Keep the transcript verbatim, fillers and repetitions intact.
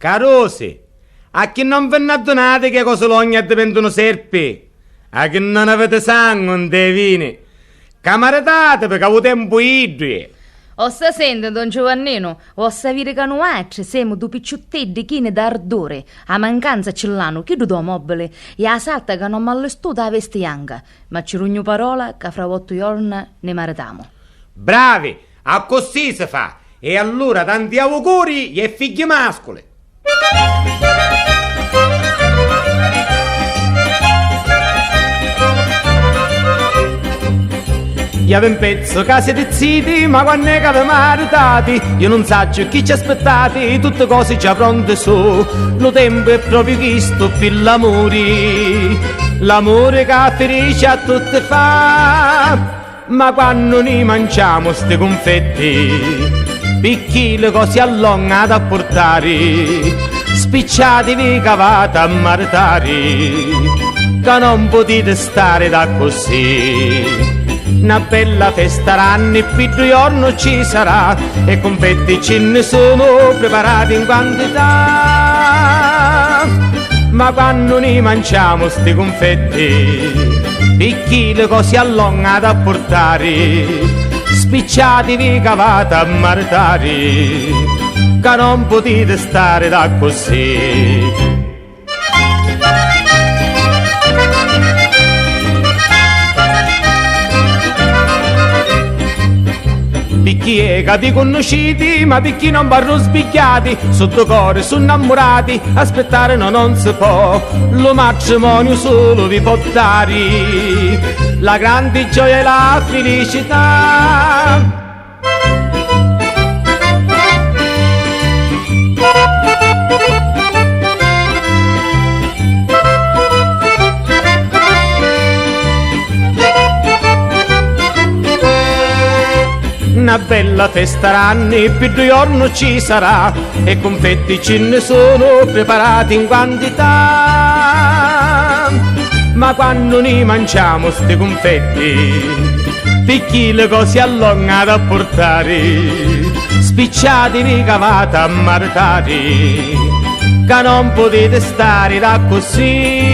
Carusi, a chi non vi nn'addunati chi 'e cosi longhi addiventunu serpi? A chi non aviti sangu nte 'e vini? Ca maritativi ca u tempu iddu è. O sta senti, don Giuvanninu, o sta viri ca nuatri semu du picciutteddi chini d'arduri, a mancanza ci l'anu chiddu do mobili, e a salta ca non m'allistuta a vesti janca, ma ci rugnu parola ca fra ottu jorna ni maritamu. Bravi! Accussì si fa! E allura tanti auguri e figghi masculi! Iavi un pezzu ca siti ziti, ma quann'è ca vi maritati? Io nun sacciu chi ci aspittati, tutti cosi già pronti su. Lu tempu è propriu chistu pi l'amuri, l'amuri ca firici a tutti fa. Ma quannu ni manciamu sti cunfetti, picchì li cosi a longa ha da purtari, spicciativi ca v'ata a maritari, ca non putiti stari d'accussì. Na bella festa d'anni pi ddu jornu ci sarà, e cunfetti ci nni sunu priparati in quantità. Ma quannu ni manciamu sti cunfetti, picchì li cosi a longa ha da purtari, spicciativi ca v'ata a maritari, ca non putiti stari d'accussì. Picchì è ca vi cunnuciti, ma picchì non v'arrusbigghiati? Su du cori su nnammurati, aspittari no non si pò, lu matrimoniu sulu vi pò dari la grandi gioia e la filicità. Na bella festa d'anni pi ddu jornu ci sarà, e cunfetti ci nni sunu priparati in quantità. Ma quannu ni manciamu sti cunfetti, picchì li cosi a longa ha da purtari, spicciativi ca v'ata a maritari, ca non putiti stari d'accussì.